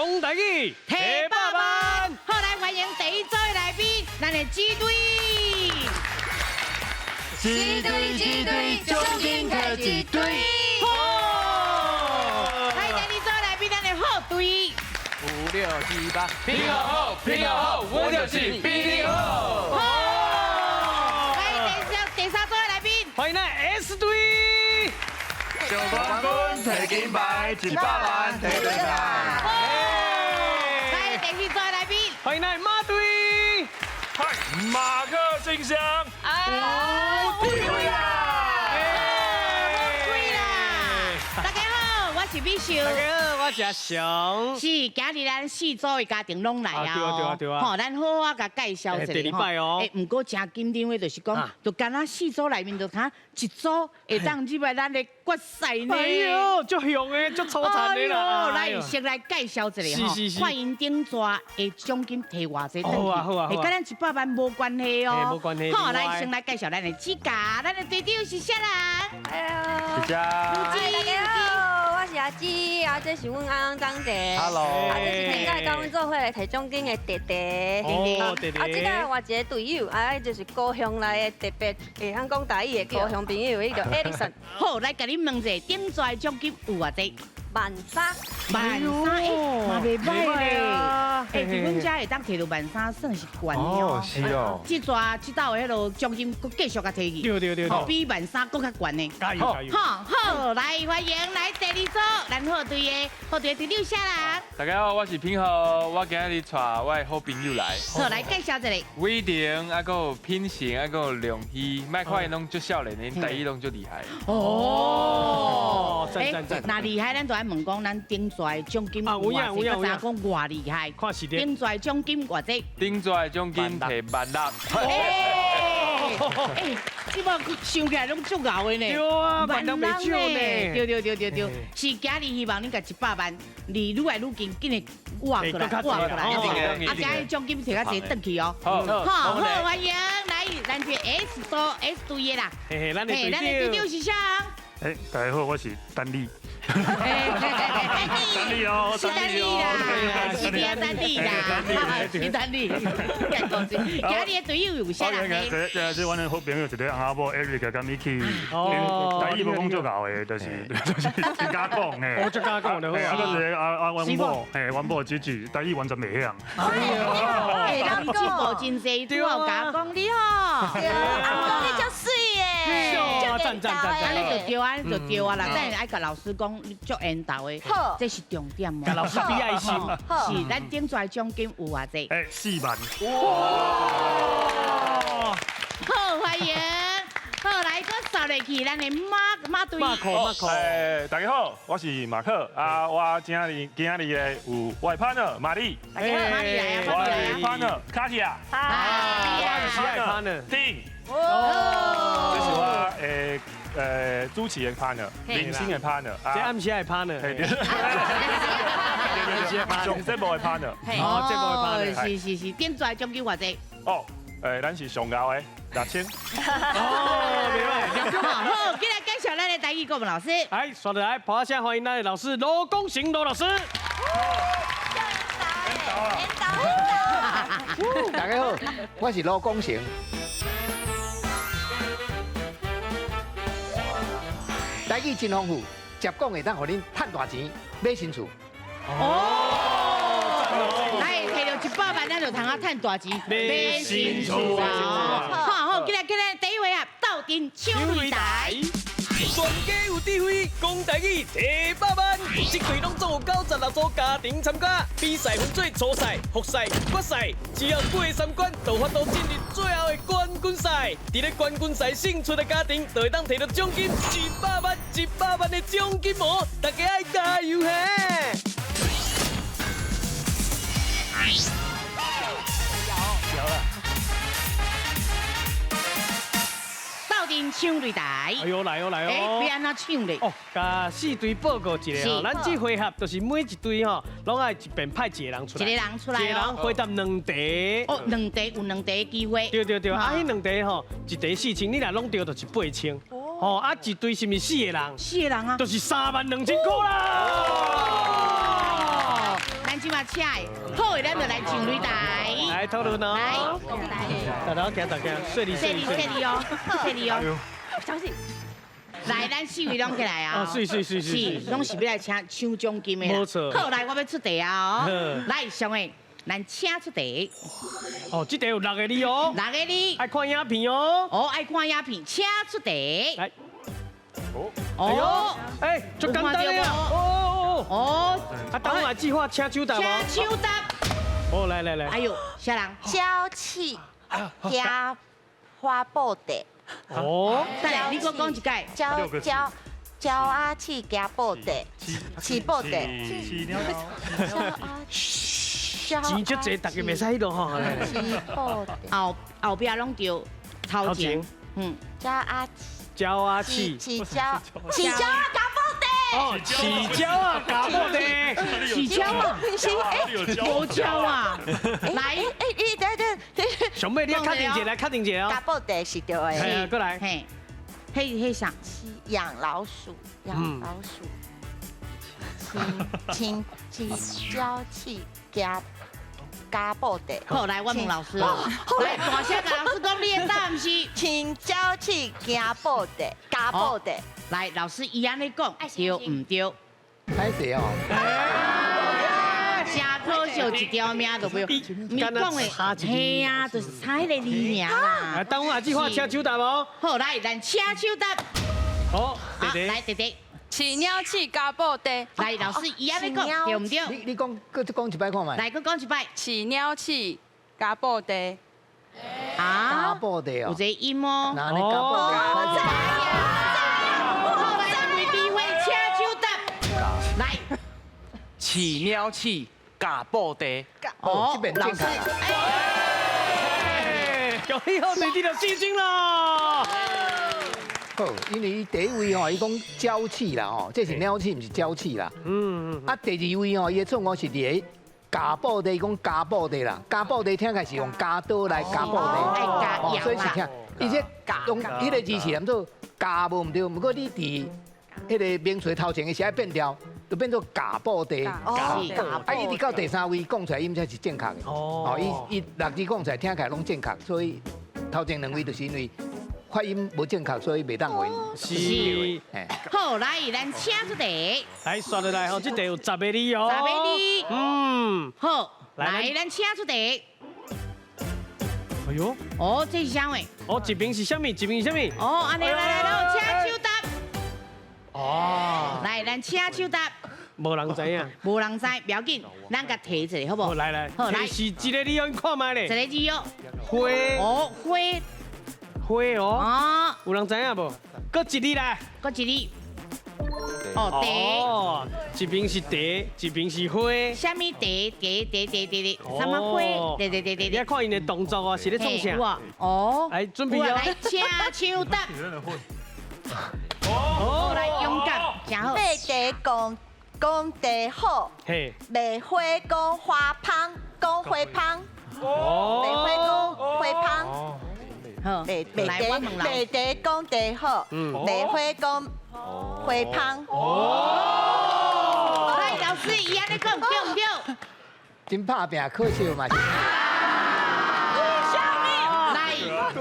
講台語，提百萬。好，來歡迎第一組的來賓，咱的 G 隊。一隊一隊，獎金提一堆。好，來第二組來賓，咱的好隊。五六七八，平好好，平好好，我就是比你好。好，來第三組的來賓，歡迎咱 S 隊。小冠軍提金牌，100萬提轉來。好，來第四組的來賓，歡迎咱馬隊。嗨，馬克信箱。哦，貴啦，貴啦！大家好，我是美秀。大家好，我是阿雄。是，今日咱四組的家庭攏來啊！對啊對啊對啊！吼，咱好好共介紹一下。第二擺哦。欸，毋過誠緊張的，就是講，就敢若四組內面就通一組會當入來咱的決賽呢。哎喲，足雄的，足粗殘的啦！來，先來介紹一下吼。歡迎頂逝的獎金提偌濟轉去？好啊好啊。欸，佮咱100萬無關係哦。無關係。好，來先來介紹咱的主角，咱的隊長是啥人？哎呀，謝謝。大家好，我是阿姊，啊，這是阮翁張姐。 Hello。啊，這是頂擺佮阮做伙來提獎金的弟弟。哦，弟弟。啊，這個換一個隊友，啊，就是高雄來的，特別會曉講台語的高雄朋友，伊叫 Edison。好，來共你問一下，頂逝的獎金有偌濟？萬三。萬三，欸，嘛袂䆀咧。欸，佇阮遮會當提著萬三，算是懸的哦。是哦。這逝這斗的彼落獎金，閣繼續共提去。對對對。比萬三閣較懸的。加油加油。好，好，來歡迎來第二組，咱好隊的好隊的隊長啥人？大家好，我是品豪，我今日帶我的好朋友來。好，來介紹一下。偉霆，啊，閣有品成，啊，閣有梁希，莫看𪜶攏足少年，𪜶台語攏足厲害。哦，欸，若厲害，咱就愛問講，咱頂逝的獎金有偌濟？閣知影講偌厲害？看實力。頂逝的獎金偌濟？頂逝的獎金提萬六。欸，這擺想起來攏足𠢕的呢。對啊，萬六袂少呢。對對對對對，是今日希望恁共100萬，離愈來愈近，緊會挖過來，挖過來。啊，今日獎金提較濟轉去哦。好，好，歡迎來，咱這 S 組 S 隊的啦。嘿嘿，咱的隊長。咱的隊長是啥？欸，大家好，我是丹尼。丹尼哦，是丹尼啦，是丹尼啦，是丹尼。今日的隊友有啥人呢？這這阮的好朋友一个翁仔某 Eric 佮 Miki，台語無講足𠢕的，就是真敢講嘿。我足敢講的。啊，閣一个啊啊，阮某，嘿，阮某姊姊，台語完全袂曉。哎，人進步真濟，拄好共講你吼。對，阿公你足媠的，讚讚讚，按呢就對，按呢就對啊啦。等下愛共老師講，你足緣投的，這是重點哦。共老師比愛心。是，咱頂逝獎金有偌濟？欸，4萬。哇！好，歡迎，好，來，閣掃落去，咱的馬馬隊。馬克馬克，欸，大家好，我是馬克啊，我今日今日的有我的 partner 瑪麗，大家好，瑪麗來啊，我的 partner 卡提亞，啊，我的 partner 丁，哦，這是我的主持的 partner，明星的 partner，這暗時的 partner，上節目的 partner，哦，節目的 partner，是是是，頂逝獎金偌濟？哦，欸，咱是上𠢕的6000。哦，明白。好，好，進來介紹咱的台語國文老師。來，刷落來，拍聲歡迎咱的老師羅功成羅老師。大家好，我是羅功成。台語真豐富，捷講會當予恁趁大錢，買新厝。哦，來，提著100萬，咱就通啊趁大錢，買新厝啊！好好，進來進來，第一位啊，鬥陣搶擂台。全家有智慧，講台語提百萬，這隊攏總有96組家庭參加，比賽分做初賽、複賽、決賽，只要過三關，就有法度進入最後的冠軍賽。佇咧冠軍賽勝出的家庭，就會當提著獎金100萬、100萬的獎金哦！大家愛加油嘿！有啦。鬥陣搶擂台。哎呦，來哦來哦！欸，欲按怎搶咧？哦，共四隊報告一下吼，咱這回合就是每一隊吼，攏愛一邊派一個人出來，一個人出來，一個人回答兩題。哦，兩題有兩題機會。對對對，啊，彼兩題吼，一題4000，你若攏對，就是8000。哦，啊，一隊是毋是四個人？四個人啊，就是3萬2千塊啦。咱咱這馬請的，好的，咱就來上擂台。來討論哦。來，大家行，大家，順利順利順利哦，順利哦。相信。來，咱四位攏起來啊！是是是是，攏是欲來請搶獎金的啦。無錯。好，來，我欲出題啊！哦，來，上個，咱請出題。哦，這題有六個字哦。六個字。愛看影片哦。哦，愛看影片，請出題。來。哦。哎，足簡單的啊！哦哦哦。啊，等我計劃請手答。請手答。哦，來來來。哎呦，啥人？嬌氣加花布袋。哦，等下你閣講一擺。鳥鳥鳥仔鼠加布袋，飼布袋。錢足濟，大家袂使彼落吼。飼布袋。後後壁攏著頭前。嗯。鳥仔鳥仔鼠。飼鳥飼鳥仔加布袋。哦，飼鳥仔加布袋。飼鳥仔。無鳥啊。來，欸，你等等。上尾你要確定一下，來確定一下哦。加布袋是對的。係啊，過來。嘿，彼彼啥？養老鼠，養老鼠。飼飼鳥鼠加加布袋。好，來，我問老師。來，大聲共老師講，你的答案是？飼鳥鼠加布袋，加布袋。來，老師伊按呢講，對毋對？歹勢哦。真可惜，一條命都無。你講的，嘿啊，就是差彼个字爾啦。來，等我阿姊畫請手答無？好，來，咱請手答。好，弟弟。來，弟弟。飼鳥鼠加布袋。來，老師伊按呢講，對毋對？你講，閣講一擺看覓。來，閣講一擺。飼鳥鼠加布袋。啊？加布袋哦。有這個音哦。那你加布袋。好，來，兩位智慧，請手答。來。飼鳥鼠加布袋。哦，老師。恭喜好弟弟就信心啦。好，因為伊第一位吼，伊講鳥鼠啦吼，這是鳥鼠，毋是鳥鼠啦。啊，第二位吼，伊的錯誤是佇個加布袋，伊講加布袋啦，加布袋聽起來是用加刀來加布袋，哦，所以是聽，伊這用彼个字是念做加無毋對，毋過你佇彼个名詞頭前的時愛變調，就變做加布袋。哦，啊，一直到第三位講出來，音才是正確的。哦，伊六字講出來聽起來攏正確，所以頭前兩位就是因為發音無正確，所以袂當回。是。好，來，咱請出題。來，刷落來吼，這題有十個字哦。十個字。嗯。好，來，咱請出題。哎呦。哦，這是啥話？哦，這邊是啥物？這邊是啥物？哦，按呢來來來，請手答。哦。來，咱請手答。無人知影。無人知，不要緊，咱共提一下，好無？來來。好，來。是一個字，你看覓咧。一個字哦。花。哦，花。花哦。哦。有人知影無？閣一字來。閣一字。哦，茶。哦，一邊是茶，一邊是花。啥物茶？茶茶茶茶茶，啥物花？對對對對。你看𪜶的動作哦，是咧創啥？哦。來，準備哦。來，請手答。哦，來勇敢，真好。賣茶講講茶好，賣花講花芳，講花芳。哦。賣花講花芳。好，賣茶賣茶講茶好，賣花講花芳。哦。來，老師，伊按呢講對毋對？真拍拚，可惜嘛是。來，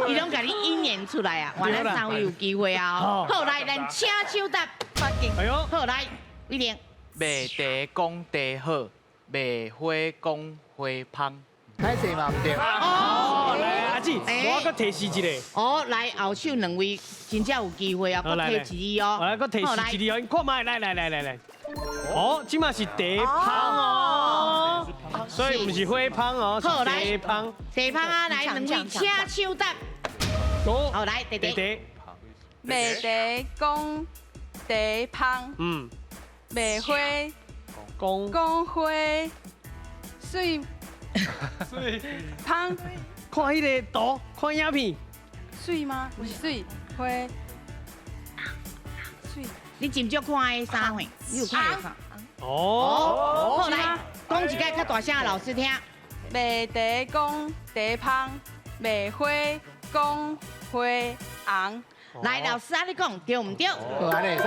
伊攏共你引言出來啊，原來三位有機會啊。好，來，咱請手答。哎呦，好，來，威廉。賣茶講茶好，賣花講花芳。歹勢嘛毋對。哦，來阿姊，我閣提示一個。哦，來後手兩位真正有機會哦，閣提一字哦。來，閣提示一字哦，看覓，來來來來來。哦，這馬是茶芳哦，所以毋是花芳哦，是茶芳。茶芳啊，來兩位請手答。好，來弟弟。賣茶講茶芳。嗯。賣花講講花媠。芳。看彼个圖，看影片。媠嗎？毋是媠，花。媠。你真少看彼啥貨？你有看無？哦。好，來講一擺較大聲，老師聽。賣茶講茶芳，賣花講花紅。來，老師按呢講對毋對？好，按呢會使。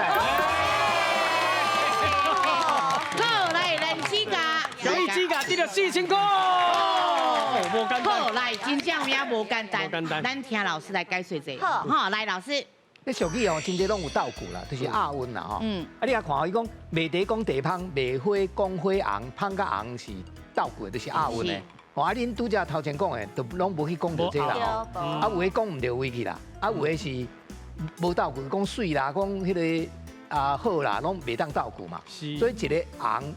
好，來，咱指甲。恭喜指甲。4000箍，無簡單。好，來，真正有影無簡單。無簡單。咱聽老師來解說者。好，好，來老師。你俗語哦，真濟攏有鬥句啦，就是押韻啦吼。啊，你啊看，伊講麥茶講茶芳，麥花講花紅，芳佮紅是鬥句的，就是押韻的。哦，啊，恁拄才頭前講的，就攏無去講著這啦吼。啊，有的講毋著位去啦，啊，有的是無鬥句，講媠啦，講彼个啊好啦，攏袂當鬥句嘛。所以一个紅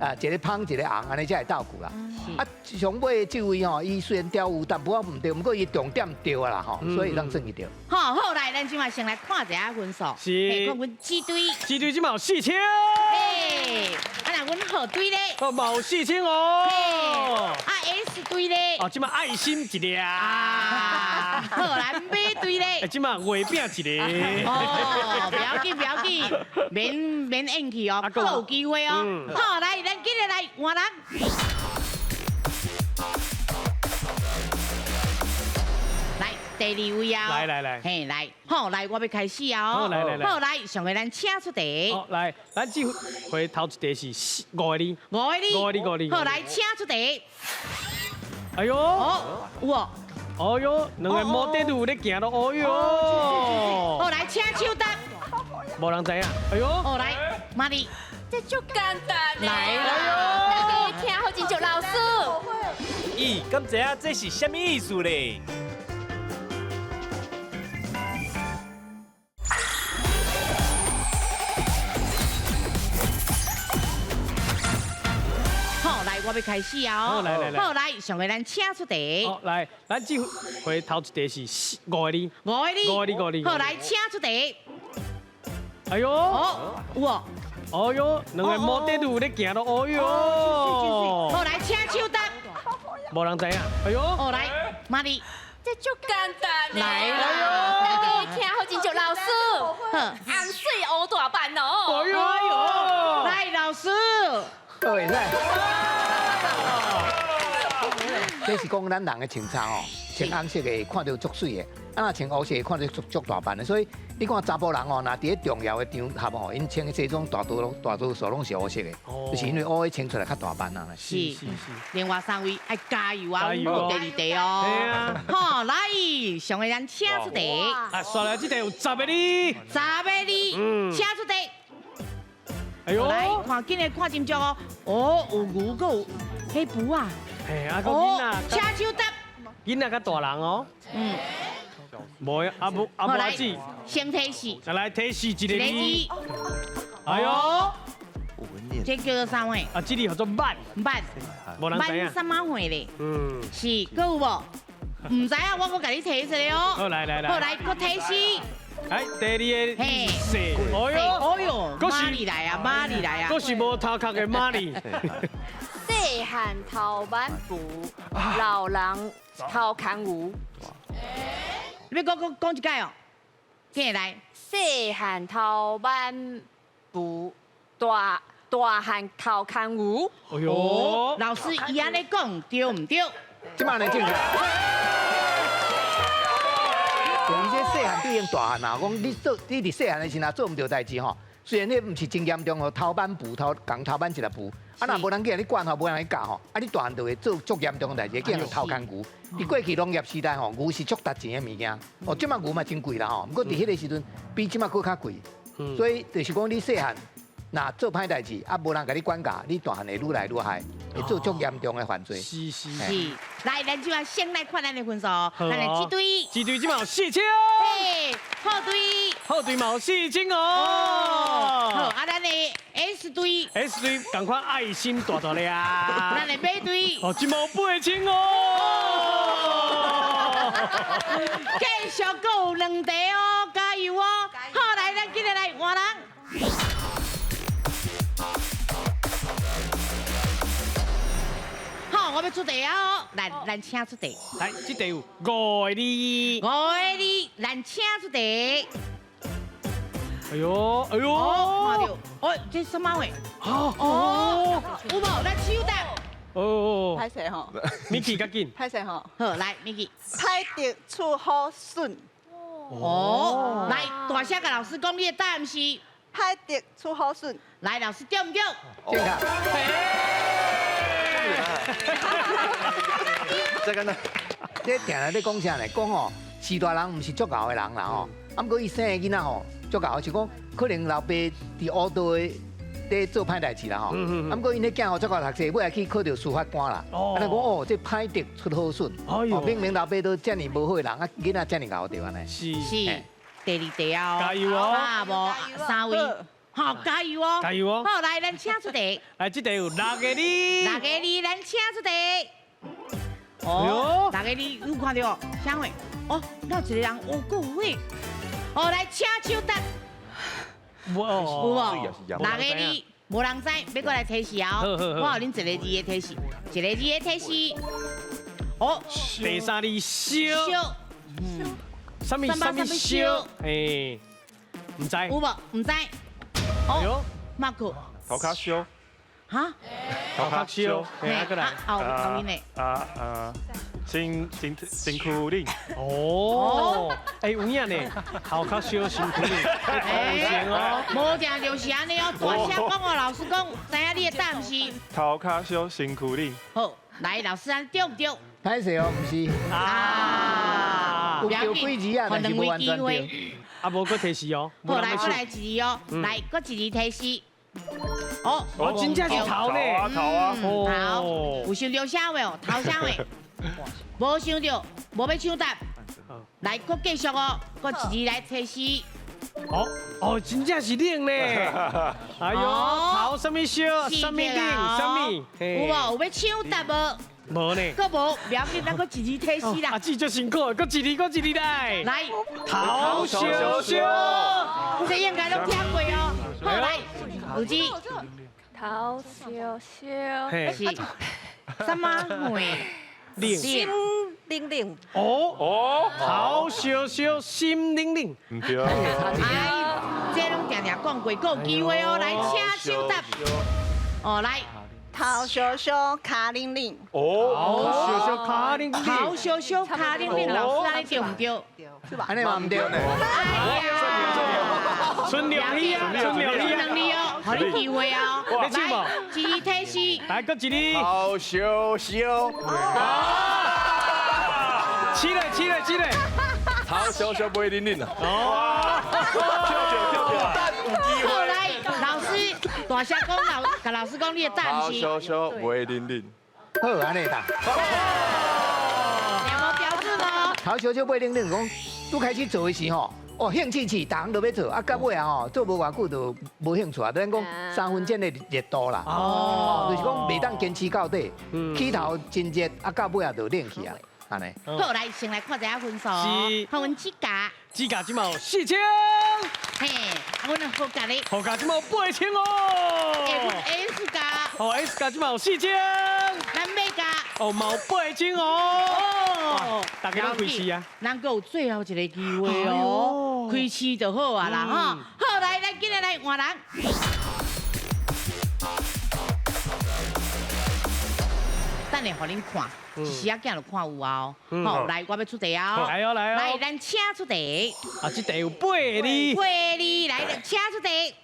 啊，一个芳，一个紅，按呢才會鬥句啦。啊，上尾這位吼，伊雖然調有淡薄仔毋對，毋過伊重點對啊啦吼，所以當算伊對。好，好來，咱這馬先來看一下分數。是。看阮主隊。主隊這馬有4000。嘿，啊若阮號隊咧。哦，嘛有4000哦。啊 S 隊咧。哦，這馬愛心一個啊。好，來馬隊咧。這馬月餅一個。哦，不要緊，不要緊，免免硬氣哦，閣有機會哦。好，來，咱緊來來換人。來，第二位啊！來來來，嘿來，好來，我欲開始啊！好來來來，好來，上個咱請出題。好來，咱這回頭一題是5個字。5個字。5個字，5個字。好來，請出題。哎喲，哦，有哦。哎喲，兩个摩的路咧行咯，哎喲。好來，請手答。無人知影。哎喲。好來，瑪麗。這足簡單的。來啦。大家聽好真足老師。咦，敢知影這是啥物意思咧？好，來，我欲開始啊！好，來來來。好，來，上個咱請出題。好，來，咱這回頭一題是5個字。5個字。5個字，5個字。好，來，請出題。哎喲。哦，有哦。哎喲，兩个摩的路咧行咯，哎喲。好，來，請手答。無人知影。哎喲。好，來，瑪麗。這足簡單的。來啦。大家聽好真足老師。紅水烏大斑哦。哎喲。來，老師。對，來。這是講咱人的穿衫哦，穿紅色的看著足媠的，啊若穿烏色的看著足足大範的。所以你看查埔人哦，若佇咧重要的場合吼，𪜶穿的西裝大多大多數攏是烏色的，就是因為烏的穿出來較大範啊。是是是。另外三位愛加油啊！阮第二題哦。好，來，上個人請出題。啊，煞來這題有10個字。10個字，請出題。哎喲，來看緊的看斟酌哦。哦，有牛，閣有黑布啊。嘿，啊，閣囡仔，請手答。囡仔較大人哦。嗯。無啊無啊無阿姊。先提示。再來提示一個字。哎喲。這叫做啥話？啊，這个叫做慢。慢。無人知影。慢啥物貨咧？嗯。是，閣有無？毋知影，我閣共你提一个哦。好，來來來。好，來，閣提示。哎，第二个是，哎喲，哎喲，瑪麗來啊，瑪麗來啊，閣是無頭殼的瑪麗。細漢頭挽布，老人頭牽牛。你欲閣講一擺哦，緊來。細漢頭挽布，大漢頭牽牛。哎喲，老師伊按呢講對毋對？這馬呢正確。伊這細漢對應大漢啊，講你做你佇細漢的時陣做毋對代誌吼，雖然彼毋是真嚴重吼，頭挽布頭共頭挽一粒布，啊若無人叫你管吼，無人去教吼，啊你大漢就會做足嚴重的代誌，叫人頭牽牛。佇過去農業時代吼，牛是足值錢的物件，哦，這馬牛嘛真貴啦吼，毋過佇彼個時陣比這馬閣較貴，所以就是講你細漢若做歹代誌，啊無人共你管教，你大漢會愈來愈害，會做足嚴重的犯罪。是是是。來，咱這馬先來看咱的分數，咱的這隊，這隊這馬有4000，嘿，好隊，好隊嘛有4000哦。好，啊，咱的 S 隊，S 隊仝款愛心大大粒啊。咱的 B 隊，哦，這馬有8000哦。繼續閣有2題哦，加油哦！好，來，咱緊來換人。好，我欲出題啊！來，咱請出題。來，這題有5個字。5個字，咱請出題。哎喲，哎喲，看著，哦，這什麼話？哦，有無？咱手答。哦，歹勢吼，Miki 較緊。歹勢吼。好，來，Miki。歹得出好筍。哦，來，大聲共老師講，你的答案是？歹得出好筍。來，老師對毋對？正確。這敢若，這定定咧講啥呢？講吼，序大人毋是足𠢕的人啦吼，啊，毋過伊生的囡仔吼足𠢕，是講可能老爸佇烏道的咧做歹代誌啦吼，啊，毋過𪜶彼囝吼足𠢕讀冊，尾仔去考著司法官啦。啊，就講哦，這歹德出好孫，哦，明明老爸都遮爾無好的人，啊，囡仔遮爾𠢕著按呢。是是，第二題哦，加油哦啊，無三位，好，加油哦，加油哦好，來，咱請出題。來，這題有六個字。六個字，咱請出題。哦，六個字有看著，啥貨？哦，哪有一個人有夠會？哦，來請手答。有有無？六個字，無人知，欲閣來提示哦。我予恁一個字的提示，一個字的提示。哦，第三字燒。燒。啥物啥物燒？哎，毋知。有無？毋知。哦，馬克。頭殼燒。哈？頭殼燒。嘿，啊，閣來。後後面的。啊啊，身身身軀冷。哦。哎，有影呢，頭殼燒身軀冷，有型哦。無定就是按呢哦，大聲講哦，老師講，知影你的答案是。頭殼燒身軀冷。好，來，老師按對毋對？歹勢哦，毋是。啊。有對幾字啊，但是無完全對。啊，無閣提示哦。好，來，閣來一字哦，來，閣一字提示。哦，哦，真正是頭呢，頭啊，頭，有想著啥話哦？頭啥話？無想著，無欲搶答。來，閣繼續哦，閣一字來提示。哦哦，真正是冷呢。哎喲，頭啥物燒，啥物冷，啥物？有無？有欲搶答無？無呢。閣無，不要緊，咱閣一字提示啦。阿姊足辛苦，閣一字，閣一字來。來，頭燒燒。這應該攏聽過哦。好，來，有姊。頭燒燒。是。什麼貨？冷。心冷冷。哦哦，頭燒燒，心冷冷。毋對。哎，這攏定定講過，閣有機會哦，來，請搶答。哦，來。頭燒燒，跤冷冷。哦，頭燒燒，跤冷冷。頭燒燒，跤冷冷，老師按呢對毋對？是吧？按呢嘛毋對呢。哎呀，剩兩字啊，剩兩字兩字哦，予你機會哦。來，一字提示。來，閣一字。頭燒燒。起來，起來，起來。頭燒燒袂冷冷啊。哦。跳跳跳跳，但有機會。好，來，老師，大聲講老，共老師講你的答案是。頭燒燒袂冷冷。好，按呢答。有無標準哦？頭燒燒袂冷冷，講拄開始做的時吼，哦，興趣起，逐項都欲做，啊，到尾啊吼，做無偌久就無興趣啊。咱講三分鐘的熱度啦，哦，就是講袂當堅持到底，起頭真熱，啊，到尾啊就冷去啊，按呢。好，來先來看一下分數。是。看阮志嘉。志嘉這馬有4000。嘿，阮好嘉咧。好嘉這馬有8000哦。欸，阮 S 嘉。哦，S 嘉這馬有4000。咱馬嘉。哦，嘛有8000哦。哦。大家攏開市啊。咱閣有最後一個機會哦，開市就好啊啦吼。好，來，咱今日來換人。等下予恁看，一時仔囝就看有啊哦。好，來，我欲出題啊。來哦，來哦。來，咱請出題。啊，這題有八個字。八個字，來，請出題。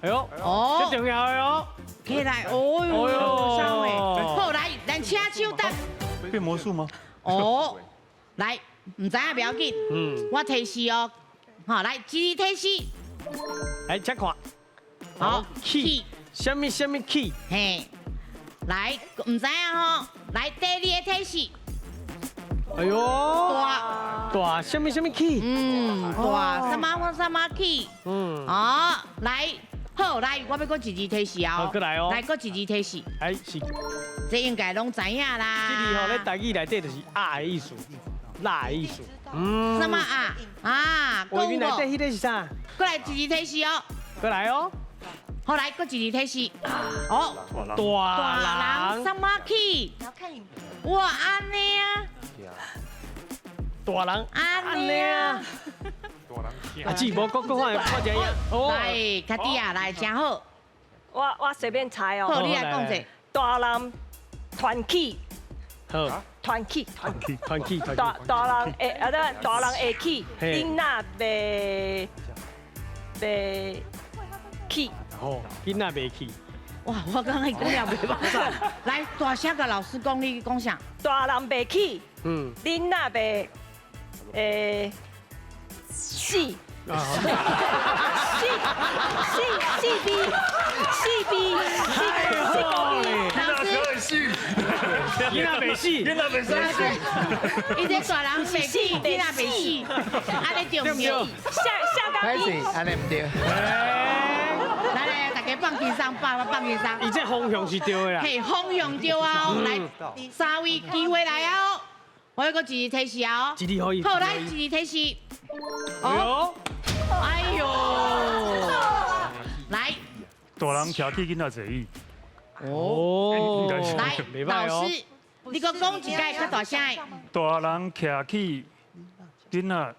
哎喲，哦，這重要的哦。起來，哦喲，三位。好，來，咱請手答。變魔術嗎？哦，來，毋知影不要緊，我提示哦，好，來，一字提示。來，請看。好，起，啥物啥物起？嘿，來，毋知影吼，來，第二個提示。哎喲，大大啥物啥物起？嗯，大什麼什麼起？嗯，哦，來，好，來，我欲閣一字提示哦。好，閣來哦。來，閣一字提示。哎，是。這應該攏知影啦。這字吼，咧台語內底就是鴨的意思，辣的意思。嗯。什麼鴨？啊，畫面內底彼個是啥？閣來一字提示哦。閣來哦。好，來，閣一字提示。哦。大人。什麼起？哇，按呢啊。大人。按呢啊。阿姊，無閣閣看看一下。來，卡蒂亞來，真好。我隨便猜哦。好，你來講者。大人團起。好。團起。團起。團起。大人會啊，對，大人會起，囡仔袂起。哦，囡仔袂起。哇，我刚刚讲了袂歹。来，大声共老师讲，你讲啥？大人袂起，囡仔袂，死。死死死 B 死 B 死死公老师，囡仔袂死，囡仔袂死。伊这大人袂死，囡仔袂死，按呢对毋对？下下歹势，按呢毋对。来来，大家放轻松，爸爸放轻松。伊这方向是对的啦。嘿，方向对啊！来，三位机会来啊！我閣一字提示啊！一字可以。好，来一字提示。哦。哎呦！来。大人徛起，囡仔坐椅。哦。来，老師，你閣講一擺較大聲的。大人徛起，囡仔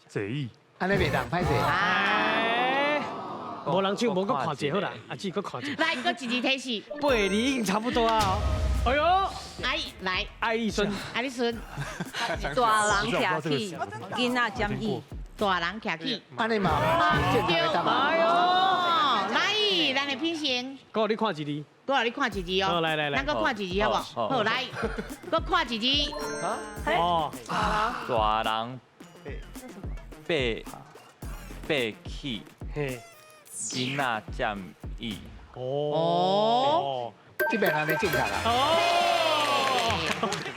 坐椅。按呢袂當，歹勢。無人唱，無閣看者好啦，阿姊閣看者。來，閣一字提示。八個字已經差不多啊。哎呦！哎，來。愛麗孫。愛麗孫。大人徛起，囡仔占椅。大人徛起。按呢嘛。對。哎呦！來，咱的品成。閣你看一字。閣你看一字哦。來來來。咱閣看一字好無？好，來，閣看一字。哦。大人爬起。嘿。囡仔占椅。哦。這邊按呢正確啦。哦。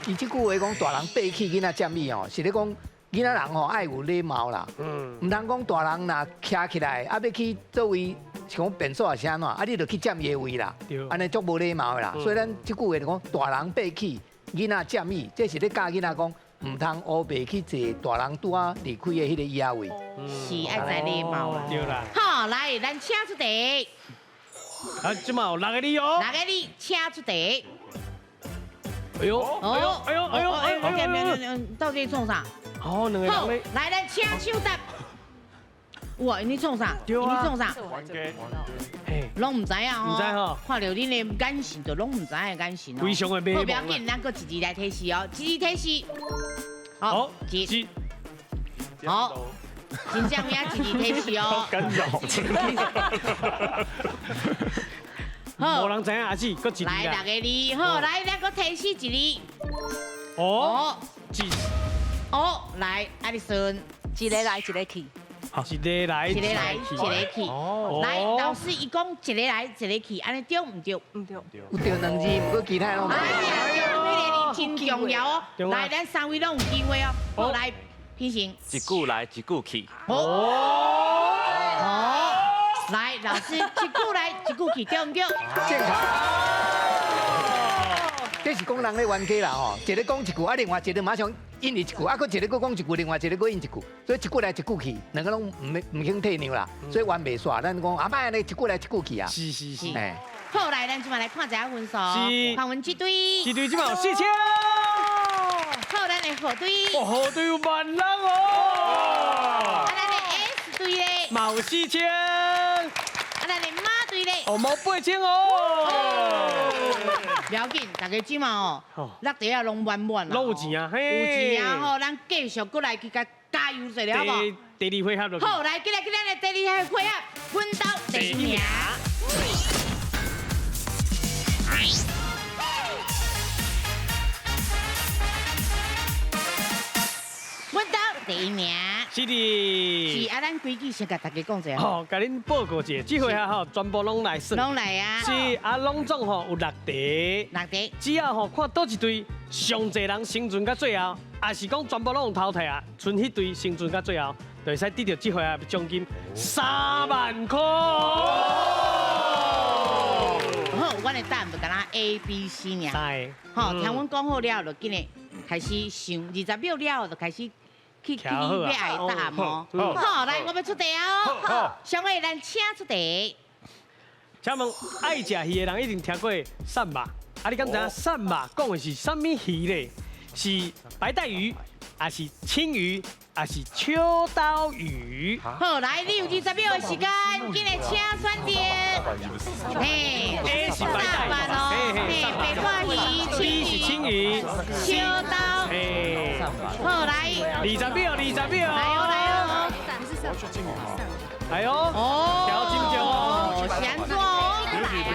伊這句話講大人爬起，囡仔占椅哦，是咧講囡仔人吼愛有禮貌啦。嗯。毋通講大人若徛起來，啊欲去佗位，是講便所抑是按怎，啊你就去佔伊的位啦。對。按呢足無禮貌的啦。所以咱這句話就講大人爬起，囡仔占椅，這是咧教囡仔講，毋通烏白去坐大人拄仔離開的彼個椅仔位。是愛知禮貌啦。對啦。好，來，咱請出題。啊，這馬有六個字哦。六個字，請出題。哎呦，哎呦，哎呦，哎呦，哎呦，到底創啥？哦，兩個好，來，咱請搶答。哇，你創啥？對啊。你創啥？攏毋知影吼。毋知吼。看著恁的眼神，就攏毋知影的眼神哦。非常的迷茫。好，不要緊，咱閣一字來提示哦，一字提示。好，一。好。真正有影一字提示哦。干擾。好，無人知影阿姊，閣一字。來六個字，好，來咱閣提示一字。哦。一。哦，來，愛麗孫，一个來，一个去。一个來，一个來，一个去。來，老師伊講一個來，一個去，按呢對毋對？毋對。有對兩字，毋過其他攏毋對。哎呀，對，彼個字真重要哦。來，咱三位攏有機會哦。好，來，品成。一句來，一句去。哦。好，來，老師，一句來，一句去，對毋對？正確。這是講人咧冤家啦吼，一個講一句，啊另外一個馬上應伊一句，啊閣一個閣講一句，另外一個閣應一句，所以一句來一句去，兩個攏毋肯退讓啦，所以冤袂煞。咱講啊，莫按呢一句來一句去啊。是是是。好，來，咱這擺來看一下分數。是。看阮這隊。這隊這擺有4000。好，咱的虎隊。哇，虎隊有萬人哦。啊，咱的 S 隊咧。嘛有4000。啊，咱的馬隊咧。哦，嘛有8000哦。不要緊，大家這馬哦，落地啊攏滿滿啦。攏有錢啊，有錢啊吼，咱繼續過來去共加油一下，好無？第二回合就。好，來，過來，過來，第二回合，奮鬥第一名。奮鬥第一名。是的。是啊，咱規矩先共大家講一下。好，共恁報告一下，這回合吼，全部攏來算。攏來啊。是啊，攏總吼有6題。6題。只要吼看佗一隊上濟人生存到最後，抑是講全部攏用淘汰啊，賰彼隊生存到最後，就會使得著這回合獎金3萬塊。好，阮的答案就敢若 A、B、C 爾。好，聽阮講好了，就緊來開始想，20秒了後就開始。去去欲愛答案哦。好，來，我欲出題啊！好，上位咱請出題。請問愛食魚的人一定聽過鱔肉，啊，你敢知影鱔肉講的是啥物魚咧？是白帶魚，還是青魚，還是秋刀魚？好，來，你有20秒的時間，緊來請選擇。嘿，A 是白帶魚，嘿，白帶魚，B 是青魚，秋刀。嘿，好，來，20秒，20秒，來哦，來哦，來哦，調金鐘哦，是按怎哦？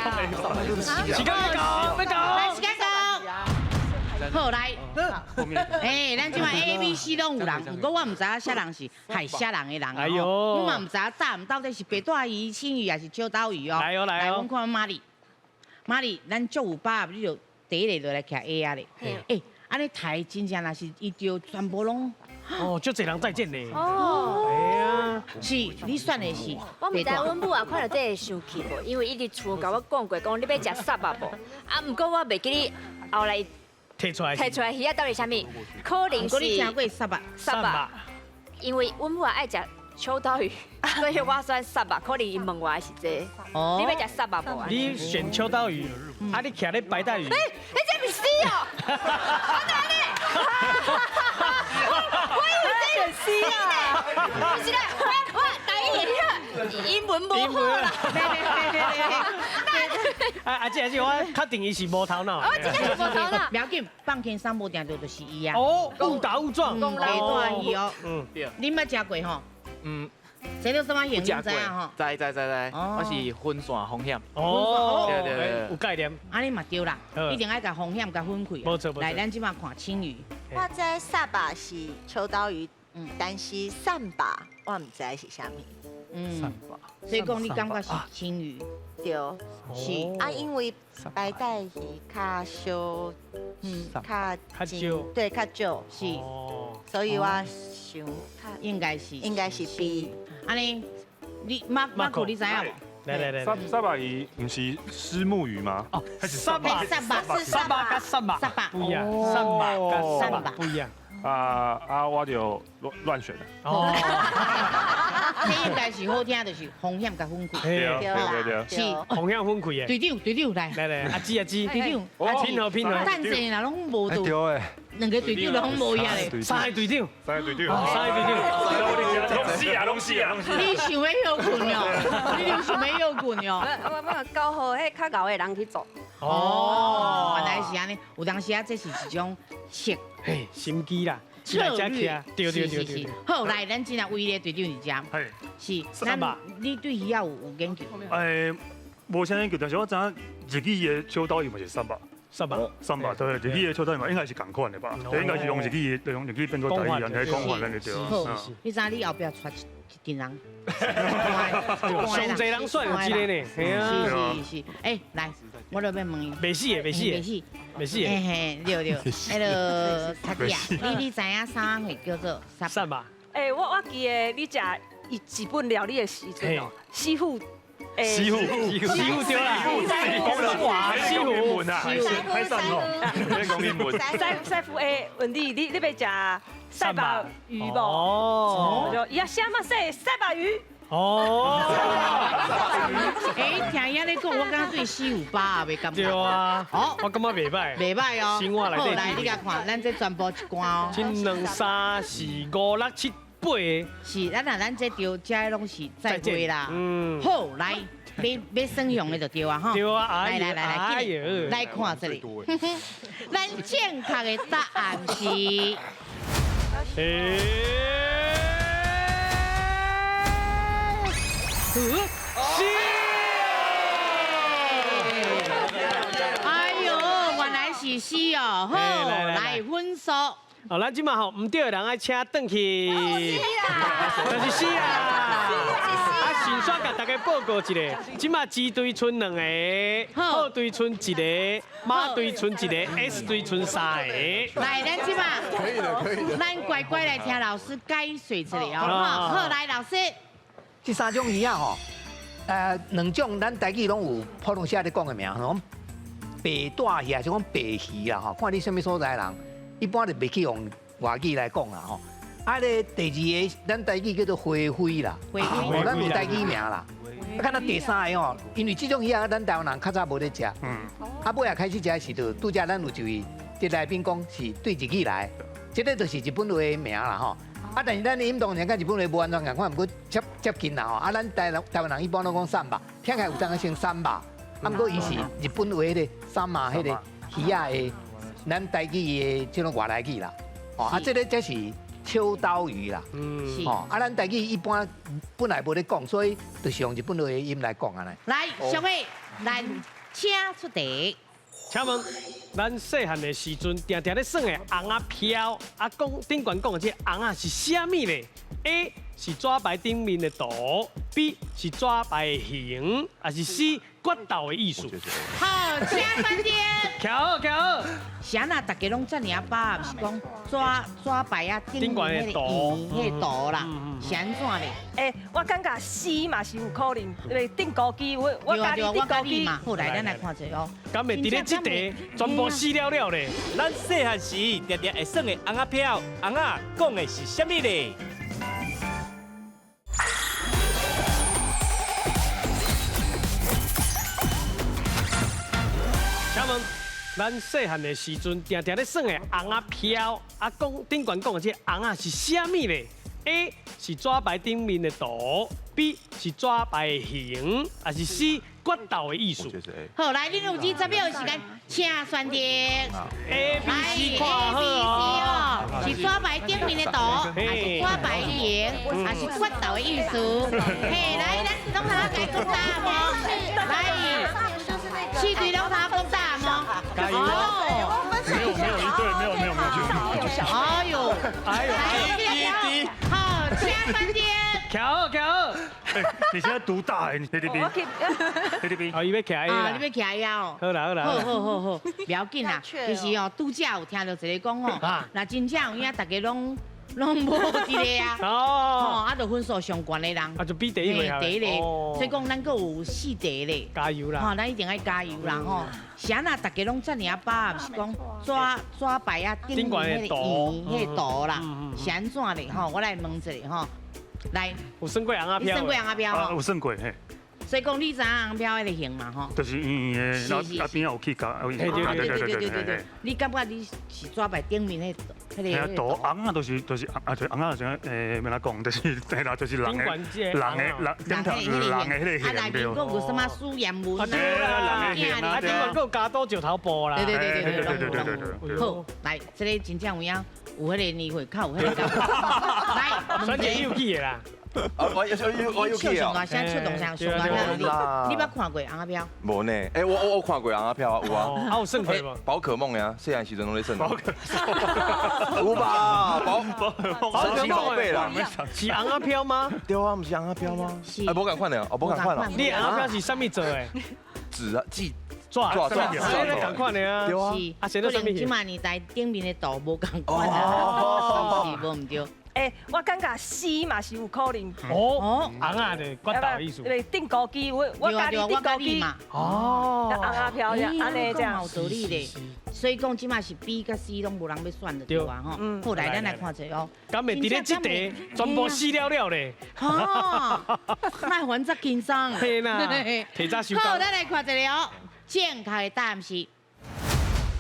時間到，欲到。來，時間到。好來，哎，咱這擺 A、B、C 攏有人，毋過我毋知影啥人是害啥人的人。哎喲，我嘛毋知影早毋到底是白帶魚、青魚還是秋刀魚哦。來哦來哦。來，阮看瑪麗，瑪麗，咱足有把握，你就第一個就來徛 A 啊咧。哎，按呢刣真正若是伊著全部攏。哦，足濟人再見呢。哦。哎呀。是，你選的是。我毋知阮母也看著這會生氣無，因為伊佇厝共我講過，講你欲食啥肉無？啊，毋過我袂記得後來。提出來，提出來魚仔到底啥物？可能是。你聽過啥肉？啥肉？因為阮母也愛食秋刀魚，所以我選啥肉。可能伊問我的是這個。哦。你欲食啥肉無？你選秋刀魚，啊你徛咧白帶魚。欸，你這毋是 C 哦？我哪呢？我以為這選 C 呢。不是啦，我台語英文無好啦。啊啊！這這我確定伊是無頭腦。我真正是無頭腦。不要緊，放輕鬆無定著就是伊啊。哦，誤打誤撞。白帶魚哦。嗯。你捌食過吼？嗯。這個什麼型？你知影吼？知知知知，我是分散風險。哦，對對對，有概念。按呢嘛對啦，一定愛共風險共分開。無錯無錯。來，咱這擺看青魚。我知沙巴是秋刀魚，但是散巴我毋知是啥物。嗯，所以講你感覺是青魚？對，是啊，因為白帶魚較少，較少，對，較少，是，所以我想應該是，應該是 B。按呢，你馬馬可你知影無？來來來，沙沙巴魚毋是虱目魚嗎？哦，沙巴沙巴是沙巴佮沙巴不一樣，沙巴佮沙巴不一樣。啊啊！我就亂亂選了。哦，這應該是好聽，就是風險佮分開。對對對，是風險分開的。隊長，隊長來。來來，阿姊阿姊，隊長，拼合拼合。等陣啦，攏無到。對誒。兩個隊長攏無影咧。三個隊長，三個隊長，三個隊長。攏死啊！攏死啊！攏死。你想欲歇睏哦？你就想欲歇睏哦？我交予彼較𠢕的人去做。哦，原來是按呢，有當時啊，這是一種策。嘿，心機啦。策略，對對對對。好，來，咱今仔唯一的隊長佇遮，是，咱你對魚仔有研究？欸，無啥研究，但是我知影日語的秋刀魚嘛是啥肉，啥肉，啥肉，對，日語的秋刀魚嘛應該是仝款的吧？對，應該是用日語的，用日語變做台語，按呢講法按呢對。好，你知影你後壁帶一陣人，上濟人選有這个呢，是是是，欸，來，我著欲問伊，袂死的，袂死的，袂死，袂死的，嘿嘿，對對，彼个卡吉啊，你知影啥會叫做啥肉？欸，我記得你食日本料理的時陣哦，師傅，師傅，師傅對啦，師傅啊，師傅，師傅會問你，你欲食賽肉魚無？哦，伊啊啥物賽賽肉魚？哦，欸，聽伊按呢講，我感覺對四有把握，袂感覺。對啊，好，我感覺袂䆀。袂䆀哦。生活內底。好，來，你共看，咱這全部一關哦。這兩三四五六七八个。是，咱若咱這著，這攏是再會啦。嗯。好，來，欲選項的就對啊，吼。對啊，來來來來，來看這裡。咱正確的答案是。欸。是。哎喲，原來是 C 哦，好，來分數。哦，咱這馬吼毋對的人愛請轉去，就是 C 啊。啊，先煞共大家報告一下，這馬 G 隊賰兩個，好隊賰一個，馬隊賰一個，S 隊賰三個。來，咱這馬，可以的，可以的。咱乖乖來聽老師解說一下哦。好，來老師。這三種魚仔吼，兩種咱台語攏有普通話咧講的名，講白帶魚還是講白魚啦吼，看你啥物所在人，一般就袂去用外語來講啦吼。啊，咧第二个，咱台語叫做花輝啦，哦，咱有台語名啦。啊，敢若第三个吼，因為這種魚仔咱台灣人較早無咧食，啊，尾仔開始食的時陣，拄才咱有一位佇內邊講是對日語來，這个就是日本話的名啦吼。啊，但是咱的音當然佮日本話無完全仝款，毋過接接近啦吼。啊，咱台灣人一般攏講三肉，聽起來有當成三肉，啊，毋過伊是日本話彼个三馬彼个魚仔的，咱台語的這種外來語啦。哦，啊，這个才是秋刀鱼啦。嗯。哦，啊，咱台语一般本来無咧講，所以就是用日本話的音來講按呢。來，小慧，咱請出題。請問，咱細漢的時陣，定定咧耍的尪仔飄，啊，講頂懸講的這尪仔是啥物咧？A 是紙牌頂面的圖，B 是紙牌的形，還是 C 決鬥的意思？好，請選擇。徛好，徛好。是按怎，大家攏遮爾仔飽，毋是講紙牌仔頂面彼個圓彼個圖啦，是按怎咧？欸，我感覺 C 嘛是有可能，因為釘孤枝，我家己釘孤枝嘛。好，來，咱來看一下哦。敢會佇咧這題全部死了了咧？咱細漢時定定會耍的尪仔飄，尪仔講的是啥物咧？請問，咱細漢的時陣，定定咧耍的尪仔飄，啊，講頂懸講的這尪仔是啥物咧？A 是紙牌頂面的圖，B 是紙牌的形，還是 C 決鬥的意思？好，來，你有20秒的時間，請選擇。 A、B、C 看好哦，是紙牌頂面的圖，還是紙牌形，還是決鬥的意思？嘿，來，咱攏通來講答案無？來，四隊攏通講答案無？加油！沒有沒有一對，沒有沒有沒有。哎呦，哎呦，來，好，請選擇。徛好，徛好。你現在讀大欸，你這邊，這邊，哦，伊欲徛 A 啦，你欲徛 A 哦。好啦好啦，好好好好，不要緊啦。其實哦，拄才有聽到一個講吼，若真正有影，大家攏無一個啊。哦，啊，就分數上懸的人，啊，就比第一個第一個，所以講咱閣有四題咧。加油啦！吼，咱一定愛加油啦吼。是按怎，大家攏遮爾仔飽，毋是講紙牌仔頂面彼個圓彼個圖啦，是按怎咧？吼，我來問一下吼。來，有耍過尪仔飄？你耍過尪仔飄啊，有耍過嘿。所以講你知影尪仔飄彼個形嘛吼？就是圓圓的，然後啊邊仔有起角，對對對對對對對。你感覺你是紙牌頂面彼個？彼個圖尪仔就是啊，就尪仔就按怎講，就是對啦，就是人的人的人頂頭人的彼個形。啊，內面閣有啥物書言文啊？對啦，人的形啊，頂懸閣有加多石頭布啦。對對對對對對對對。好，來，這個真正有影。有彼個年歲，較有彼個感覺。來，選擇有去的啦。啊，我有去啊。上大聲，出動聲，上大聲。你捌看過尪仔飄？無呢，欸，我看過尪仔飄啊，有啊。啊，有耍過無？寶可夢呀，細漢時陣攏咧耍。寶可夢。有吧？寶神奇寶貝啦。是尪仔飄嗎？對啊，毋是尪仔飄嗎？是。哎，無仝款的哦，無仝款哦。你尪仔飄是啥物做的？紙啊，紙。紙紙紙，仝款的啊。對啊。是。啊，可能這馬年代頂面的圖無仝款啊，是無毋對。欸，我感覺 C 嘛是有可能。哦，尪仔的決鬥意思。對，釘孤枝，我家己釘孤枝嘛。哦。尪仔飄這按呢這樣。有道理咧。所以講這馬是 B 佮 C 攏無人欲選就對啊吼。好，來，咱來看一下哦。敢會佇咧這題全部死了了咧？哈，莫還遮輕鬆。嘿啦，提早收工。好，咱來看一下哦。正確的答案是。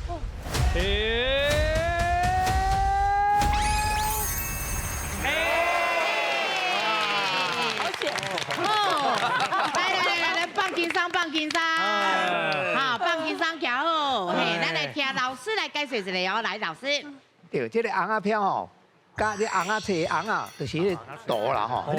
好險！哦，來來來來，放輕鬆，放輕鬆，好，放輕鬆，徛好。嘿，咱來聽老師來解釋一下哦。來，老師。對，這個尪仔飄吼，佮這尪仔冊尪仔，就是彼個圖啦吼，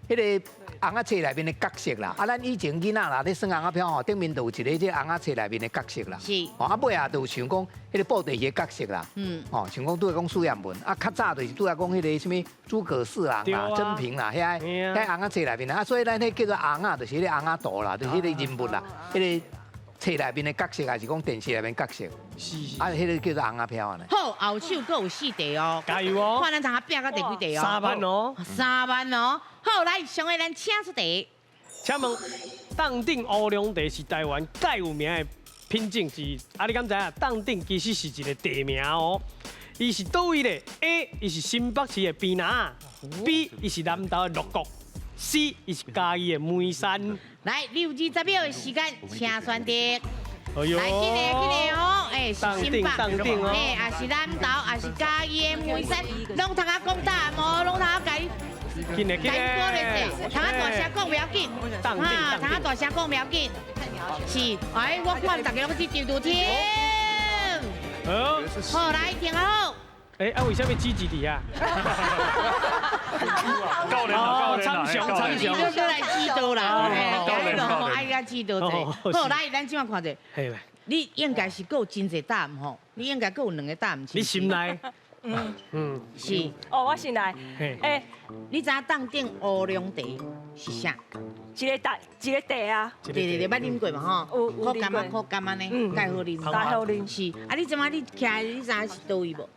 彼個尪仔冊內面的角色啦。啊，咱以前囡仔啦咧耍尪仔飄吼，頂面就有一個這尪仔冊內面的角色啦。是。哦，啊尾啊就有像講彼個布袋戲的角色啦。嗯。哦，像講拄仔講蘇艷文，啊較早就是拄仔講彼個啥物諸葛四郎啦、曾平啦，遐遐尪仔冊內面啊，所以咱彼叫做尪仔，就是彼個尪仔圖啦，就是彼個人物啦，彼個冊內面的角色，還是講電視內面角色。是是。啊，彼個叫做尪仔飄按呢。好，後手閣有四題哦。加油哦！看咱通拼到第幾題哦？3萬哦。3萬哦。好，來，上個咱請出題。請問，凍頂烏龍茶是台灣蓋有名的品種是？啊，你敢知影？凍頂其實是一個地名哦。伊是佗位咧？A，伊是新北市的坪林；B，伊是南投的鹿谷；C，伊是嘉義的梅山。來，你有20秒的時間，請選擇。來，緊嘞緊嘞哦，欸，是新北，欸，也是南投，也是嘉義的梅山，攏通仔講答案哦，攏通仔共。緊嘞緊嘞，通仔大聲講不要緊，哈，通仔大聲講不要緊，是，哎，我看大家攏是丟丟聽。好，來，聽好。哎，啊，為啥物指指佇遐？教練啊，參詳參詳，你都來指導啦，今日就愛佮指導者。好，來，咱這馬看者，你應該是閣有真濟答案吼，你應該閣有兩個答案。你心內？嗯嗯，是。哦，我心內。哎，你知影凍頂烏龍茶是啥？一个茶，一個茶啊。對對對，捌啉過嘛吼？苦甘啊，苦甘按呢，蓋好啉。蓋好啉。是。啊，你這馬你徛，你知影是佗位無？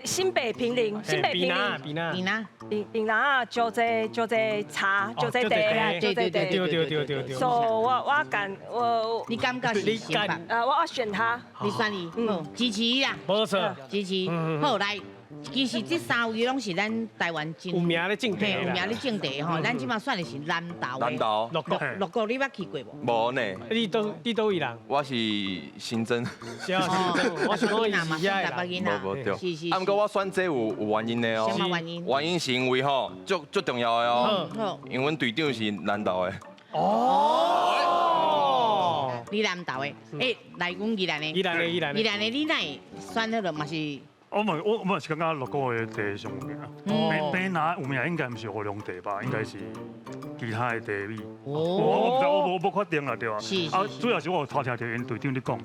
新北坪林，新北坪林，坪林，坪林，坪坪林啊，招济招济茶，招济茶啊，招济茶，对对对对对。所以我敢我，你感覺是新北？我選他，你選伊，好，支持伊啦，無錯，支持，好來。其實這三位攏是咱台灣真有名咧種茶，有名咧種茶吼。咱這馬選的是南投的。南投。鹿谷，鹿谷你捌去過無？無呢。你佗位人？我是新增。是啊，新增。我是講伊是遐的人。無無對。是是。啊，毋過我選這有原因的哦。什麼原因？原因是因為吼，足足重要的哦。因為阮隊長是南投的。哦。你南投的，欸，來阮宜蘭的。宜蘭的，宜蘭的。宜蘭的，你哪會選彼個嘛是？我嘛是感覺鹿谷的茶上有名，坪林有名應該毋是烏龍茶吧？應該是其他的茶味。我毋知，我無確定啦，對吧？啊，主要是我有偷聽著𪜶隊長咧講。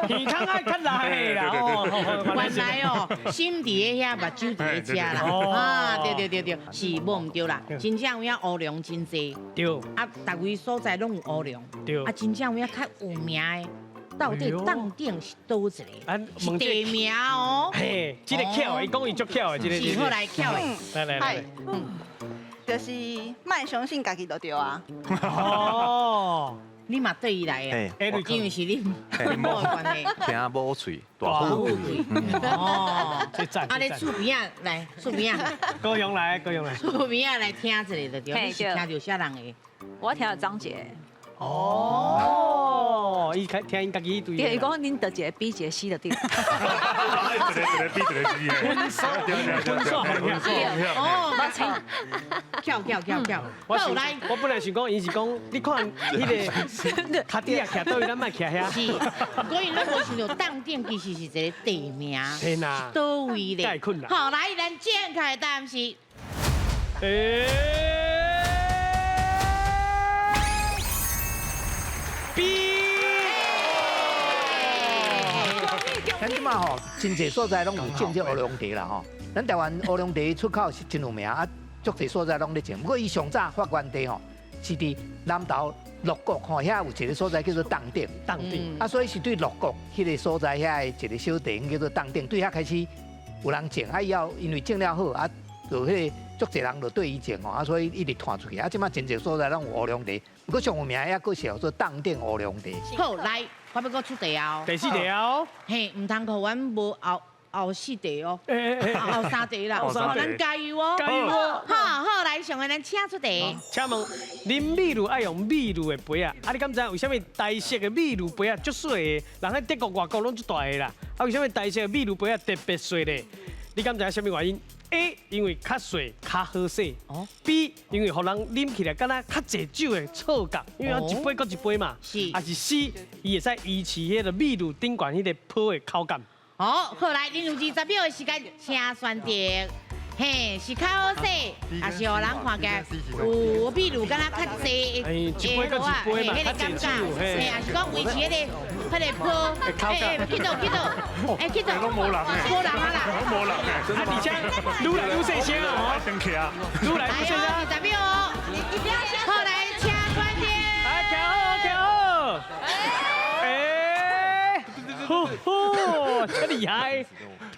耳孔愛較內啦，原來哦，心佇咧遐，目睭佇咧遮啦。啊，對對對對，是無毋對啦。真正有影烏龍真濟。對。啊，逐位所在攏有烏龍。對。啊，真正有影較有名的。到底凍頂是佗一個？是地名哦。嘿，這個巧的，伊講伊足巧的，這個。是好來巧的。來來來，就是莫相信家己就對啊。哦，你嘛對伊來的，因為是恁某的關係。聽某喙，大虎嘴。哦，這讚。啊，你厝邊仔來，厝邊仔。高雄來，高雄來。厝邊仔來聽一下就對，你是聽著啥人的？我聽著張傑。哦，伊聽𪜶家己對。對，伊講恁著一個 B 一個 C 就對。一個 B 一個 C 的。分數，分數，哦，跳跳跳跳。我我本來想講，伊是講，你看彼個跤底仔徛佗位，咱莫徛遐。是，所以咱無想著凍頂其實是一個地名，是哪？佗位咧？好，來，咱正確答案是。B。咱這馬吼，真濟所在攏有種這烏龍茶啦吼。咱台灣烏龍茶出口是真有名啊，足濟所在攏咧種。不過伊上早發源地吼，是佇南投鹿谷吼，遐有一個所在叫做凍頂。凍頂。啊，所以是對鹿谷彼個所在遐的一個小地方叫做凍頂，對遐開始有人種。啊，以後因為種了好啊，就彼個足濟人就對伊種吼，啊，所以一直傳出去。啊，這馬真濟所在攏有烏龍茶。不過上有名的，閣是叫做凍頂烏龍茶。好，來，我欲閣出題啊！第四題哦。嘿，毋通予阮無後四題哦，後三題啦。咱加油哦！加油哦！好，好，來，上個咱請出題。請問，啉美祿愛用美祿的杯仔，啊，你敢知影為啥物台式的美祿杯仔足細个？人喺德國、外國攏足大个啦，啊，為啥物台式的美祿杯仔特別細咧？你敢知影啥物原因？A 因為較細較好洗。B 因為予人啉起來敢若較濟酒的錯覺，因為一杯閣一杯嘛。是。還是 C，伊會使維持彼個美祿頂懸彼個泡的口感。好，好來，恁有20秒的時間，請選擇。嘿，是較好洗，還是予人看起來有美祿敢若較濟的？一杯閣一杯嘛，較濟酒。嘿，還是講維持彼个泡？哎，去倒去倒，哎去倒，攏無人，無人啊啦，攏無人的。啊，而且愈來愈細聲哦，愈來愈細聲。20秒哦，好來，請選擇。來，徛好，徛好。哎，呼呼，這厲害。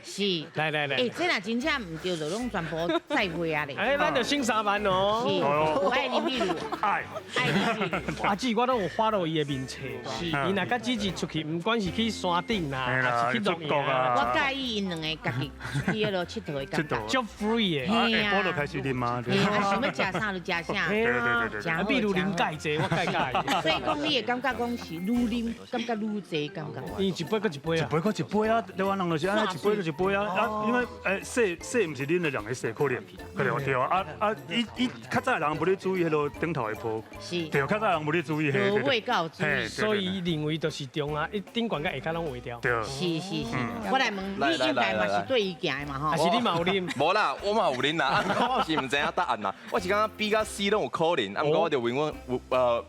是，來來來，欸，這若真正毋對，就攏全部再會啊咧。哎，咱就省3萬哦。是，有愛啉美祿，愛，愛啉美祿。阿姊，我攏有 follow 伊的面冊，是，伊若佮姊姊出去，毋管是去山頂啦，還是去露營啊，我佮意𪜶兩个家己去彼落𨑨迌的感覺。足 free 的。嘿啊。我就開始啉啊。嘿啊，想欲食啥就食啥。對對對對。啊，美祿啉蓋濟，我蓋蓋。所以講，你會感覺講是愈啉，感覺愈濟感覺。伊一杯閣一杯啊。一杯閣一杯啊，台灣人就是按呢一杯閣一杯啊啊，因為細細毋是啉的人會細可能，可能對啊啊啊！伊伊較早的人無咧注意彼个頂頭的泡，對，較早人無咧注意彼個。無味夠注意，所以認為就是中啊，伊頂懸佮下跤攏畫掉。對，是是是，我來問你，應該嘛是對伊行的嘛吼？還是你嘛有啉？無啦，我嘛有啉啦，我是毋知影答案啦。我是感覺 B 佮 C 攏有可能，啊，毋過我就問阮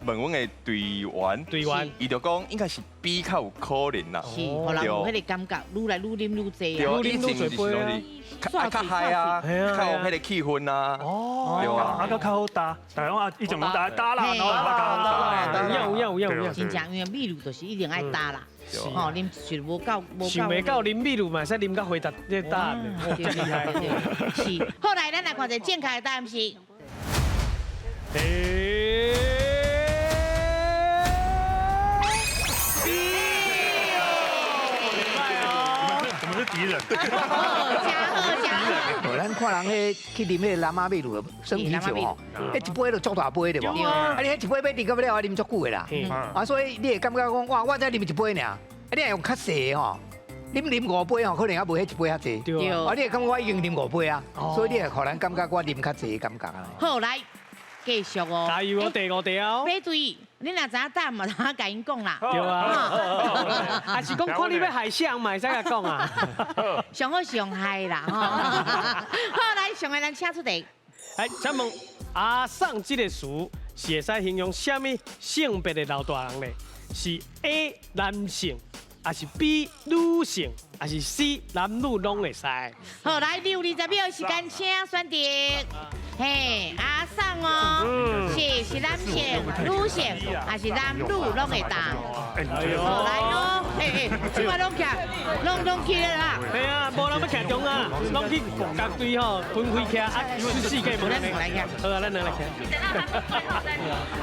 問阮的隊員，隊員，伊就講應該是 B 較有可能啦。是，予人有彼个感覺，愈來愈啉愈濟啊。對，以前就是攏是較較嗨啊，較有彼个氣氛啊。哦，對啊，啊，閣較好打，大家講啊，以前攏打打啦，然後較好打。有有有有。真正，因為秘魯就是一定愛打啦。吼，啉是無夠，想袂到啉秘魯嘛，會使啉到回答這個答案，真厲害。是，後來咱來看一個正確的答案是。敵人。好，咱看人彼去啉彼个南馬秘魯生啤酒吼，彼一杯就足大杯對無？啊，你彼一杯欲啉到尾，啉足久的啦。啊，所以你會感覺講，哇，我才啉一杯爾，啊，你若用較細的吼，啉啉五杯吼，可能猶無彼一杯較濟。對。啊，你會感覺我已經啉五杯啊，所以你會予人感覺我啉較濟的感覺啊。好，來繼續哦。加油哦，第五題哦。白隊。你若知影答案嘛，通共𪜶講啦。對啊，還是講看你欲害啥人嘛會使共講啊。上好上害啦，吼。好，來上個咱請出題。來，請問阿桑這個詞是會使形容啥物性別的老大人咧？是 A 男性，還是 B 女性，還是 C 男女攏會使？好，來，你有20秒時間，請選擇。嘿，阿桑哦，是是男性、女性，還是男女攏會當？好，來咯，哎哎，這擺攏徛，攏起來啦。對啊，無人欲徛中啊，攏去各隊吼分開徛啊，出四個無咱兩來徛。好啊，咱兩來徛。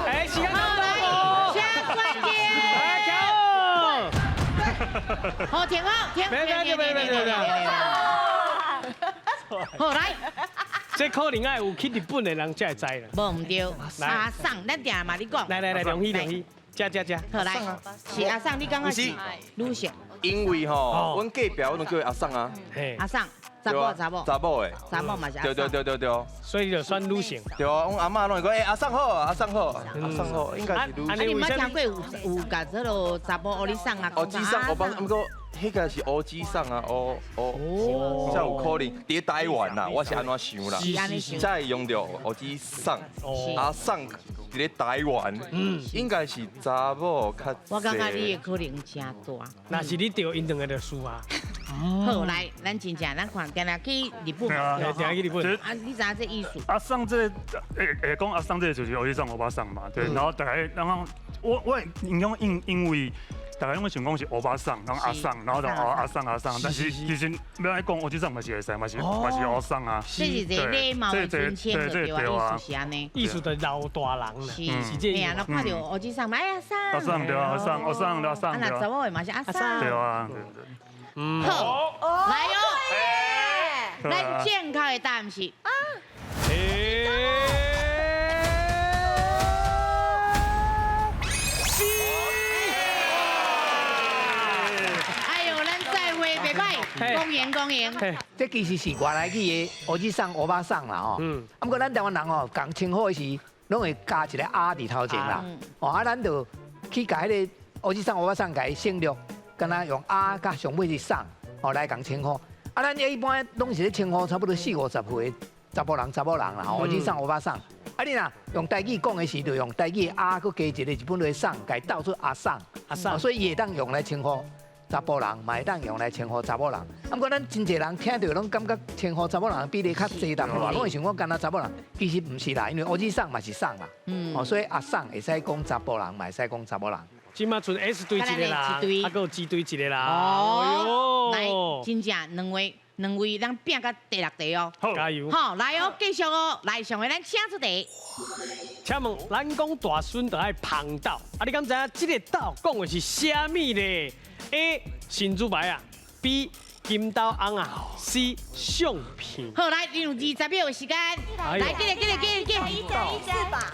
哎，時間到咯，請選擇。好，停好，停。別別別別別別。好，來。這可能愛有去日本的人才會知啦。無毋對，阿桑，咱定嘛你講。來來來，梁希梁希，食食食。好來，是阿桑，你感覺是女性？因為吼，阮隔壁我攏叫伊阿桑啊。阿桑，查某查某。查某的。查某嘛是阿桑。對對對對對。所以就選女性。對啊，阮阿嬤攏會講，欸，阿桑好，阿桑好，阿桑好，應該是女性。啊，你毋捌聽過有有共這个查某烏里桑啊？哦，吉桑，我幫，毋過。彼个是烏雞桑啊，烏烏，才有可能佇台灣啦，我是按怎想啦，才會用著烏雞桑，阿桑佇咧台灣，應該是查某較。我感覺你的可能誠大。若是你著𪜶兩个就輸啊。好，來，咱真正咱看，定定去日本嘛，定定去日本。啊，你知影這意思？阿桑這個，會講阿桑這個就是烏雞桑、歐巴桑嘛，對。然後大家，然後我影響因為。大家攏會想講是歐巴桑，然後阿桑，然後就哦阿桑阿桑，但是其實欲按講，烏雞桑嘛是會使，嘛是嘛是烏桑啊。這是一个禮貌的尊稱，對啊，意思是按呢。意思就老大人啦，是是這。嘿啊，若看著烏雞桑，哎阿桑。阿桑對啊，阿桑，阿桑阿桑。啊，若查某的嘛是阿桑。對啊。好，來哦，咱正確的答案是。公贏公贏，這其實是外來語的烏雞桑、歐巴桑啦吼。嗯。啊，毋過咱台灣人吼，共稱呼的時，攏會加一個阿佇頭前啦。哦，啊，咱就去共彼个烏雞桑、歐巴桑共伊省略，敢若用阿佮上尾是桑，哦來共稱呼。啊，咱一般攏是咧稱呼差不多四五十歲查埔人、查某人啦，吼，烏雞桑、歐巴桑。啊，你若用台語講的時，就用台語的阿，閣加一個日本話桑，共伊鬥出阿桑。阿桑。所以伊會當用來稱呼。查埔人嘛會當用來稱呼查某人，啊，毋過咱真濟人聽著攏感覺稱呼查某人比例較濟淡薄，攏會想講敢若查某人，其實毋是啦，因為烏雞桑嘛是桑啦，哦，所以阿桑會使講查埔人，嘛會使講查某人。這馬賰 S 隊一個人，啊，閣有 G 隊一個人。哦，來，真正兩位，兩位咱拼到第六題哦。好，加油。好，來哦，繼續哦，來，上回咱請出題。請問，咱講大孫就愛芳豆，啊，你敢知影這个豆講的是啥物咧？A 新竹牌啊，B 金豆尪仔，C 相片。好，來，你有20秒的時間，來，緊來，緊來，緊緊，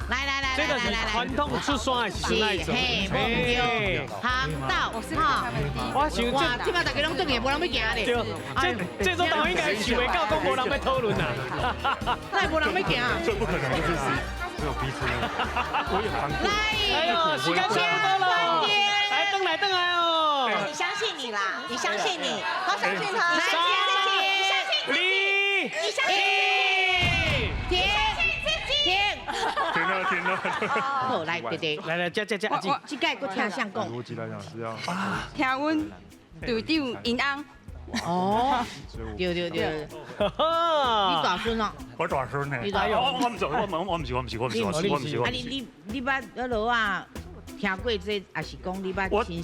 來來來，這個是傳統出山的時陣愛做。嘿，無對，烘豆，哈，我想哇，這擺大家攏轉去，無人欲行咧。對，這這種答案應該想袂到，講無人欲討論啊。那無人欲行。最不可能就是 C，只有彼此。來，哎呦，時間差不多了，來，轉來轉來哦。你相信你啦，你相信你，好相信他，你相信自己，你相信自己，你相信自己，停，停，停了停了。好，來弟弟，來來，這這這，阿姊，這屆閣聽誰講？邏輯來講是要聽阮隊長𪜶翁。哦，對對對，你大孫哦？我大孫呢？我毋是，我我毋是，我毋是，我毋是，我毋是。啊，你你你捌彼落啊？聽過這，抑是講你捌親身？我知影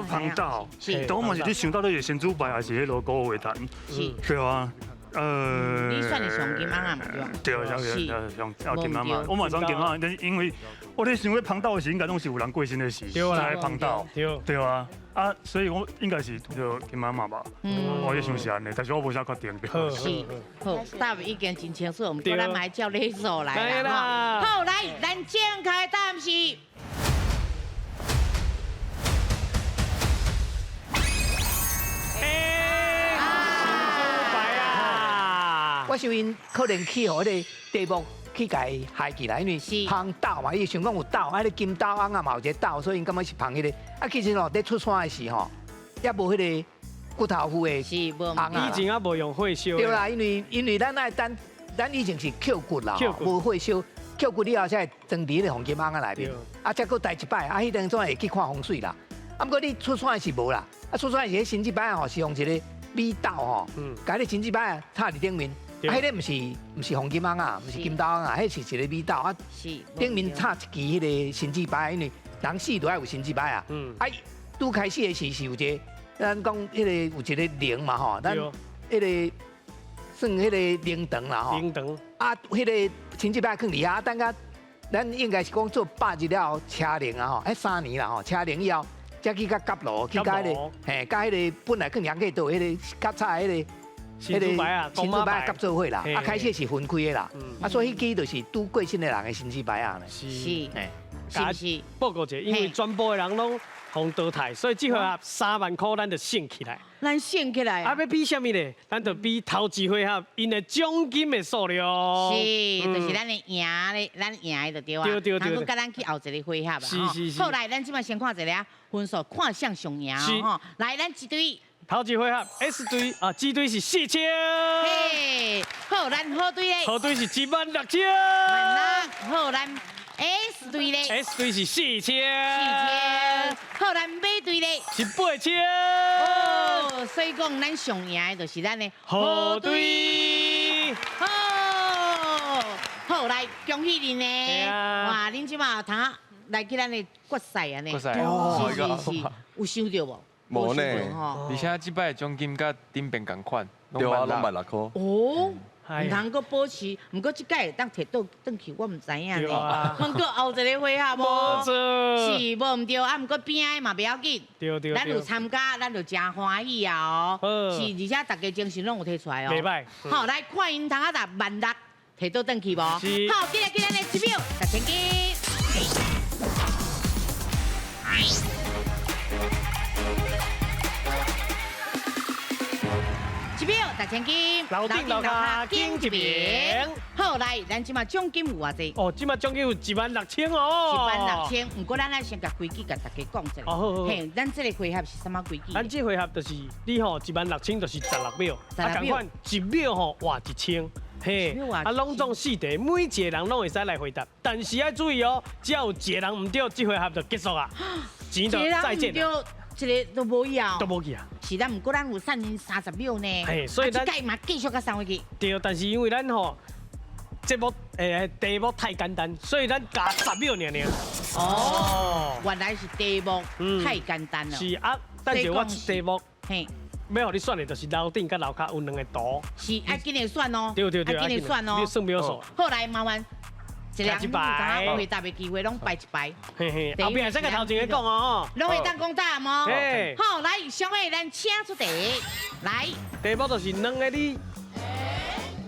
烘豆，但我嘛是咧想到底是神主牌，還是彼落古話壇？是。對啊，你算是上金尪仔嘛？對啊，對，上金尪仔。我嘛上金尪仔，但是因為我咧想咧烘豆的時，應該攏是有人過身的時，才來烘豆。對對啊，啊，所以我應該是就金尪仔吧。我咧想是按呢，但是我無啥確定。是，好，答案已經真清楚，毋過咱嘛愛照禮數來啦。好，來，咱正確答案是。我想𪜶可能去予彼个題目去共伊害起來，因為烘豆嘛，伊想講有豆，啊，彼金豆尪仔嘛有一个豆，所以𪜶感覺是烘彼个。啊，其實吼，佇出山的時吼，猶無彼个骨頭麩的尪仔。以前猶無用火燒。對啦，因為因為咱愛等，咱以前是抾骨啦，無火燒，抾骨了後才會裝佇彼个黃金尪仔內面。啊，才閣待一擺，啊，彼陣總會去看風水啦。啊，毋過你出山的是無啦，啊，出山的是彼神主牌吼，是用一个米豆吼，共彼个神主牌插佇頂面。啊，彼个毋是毋是黃金尪仔，毋是金豆尪仔，彼是一个米豆啊。頂面插一支彼个神主牌，因為人死都愛有神主牌啊。啊，拄開始的時是有一个，咱講彼個有一個靈嘛吼，咱彼个算彼个靈堂啦吼。靈堂。啊，彼个神主牌囥佇遐，等下咱應該是講做百日了後車靈啊吼，彼3年啦吼，車靈以後，才去共夾爐，去共彼个，嘿，共彼个本來囥佇陽底彼個較早彼个。神主牌啊，神主牌夾做伙啦，啊開始是分開的啦，啊所以彼支就是拄過身的人的神主牌啊。是，是是。報告者，因為全部的人攏予淘汰，所以這回合3萬塊咱就省起來。咱省起來。啊，欲比啥物咧？咱就比頭一回合𪜶的獎金的數量。是，就是咱的贏咧，咱贏的就對啊。對對對。通閣佮咱去後一个回合啊。是是是。好，來，咱這擺先看一下分數，看誰上贏吼。來，咱一隊。頭一回合 S 隊啊，G 隊是4000。嘿，好，咱好隊咧。好隊是16000。萬六，好，咱 S 隊咧。 S 隊是4000。 4000。好，咱B隊咧。是8000。哦，所以講咱上贏的就是咱的好隊。好，好，來恭喜恁呢。哇，恁這馬通來去咱的決賽按呢。決賽。是是是，有想著無？無呢，而且這擺的獎金佮頂邊仝款，對啊，攏16,000箍。哦，毋通閣保持，毋過這擺會當提倒轉去，我毋知影呢。毋過後一个回合無，是無毋對，啊，毋過邊仔的嘛袂要緊。對對。咱有參加，咱就誠歡喜啊！哦，是，而且大家精神攏有提出來哦。袂歹。好，來看𪜶通仔達16,000提倒轉去無？是。好，緊來緊來，一秒10千金。一秒10千金，樓頂樓跤緊一名。好，來，咱這馬獎金有偌濟？哦，這馬獎金有16000哦。16000，毋過咱愛先共規矩共大家講一下。哦，好好。嘿，咱這個回合是啥物規矩？咱這回合就是你吼16000就是16秒，啊，仝款1秒吼換1000。嘿，啊，攏總4題，每一個人攏會使來回答，但是愛注意哦，只要有一個人毋對，這回合就結束啊，錢就再見。一个都無要，都無去啊！是咱，毋過咱有30秒呢。嘿，所以咱這擺嘛繼續閣送回去。對，但是因為咱吼節目題目太簡單，所以咱加10秒爾爾。哦，原來是題目太簡單了。是啊，等下我題目，嘿，欲予你選的就是樓頂佮樓跤有兩個圖。是，愛緊來選哦。對對對，愛緊來選哦。你算秒數。好，來麻煩。一个人有知影回答的机会，拢排一排。嘿嘿，后边会使共头前个讲哦。拢会当讲答案哦。好，来，上个咱请出题，来。题目就是两个字。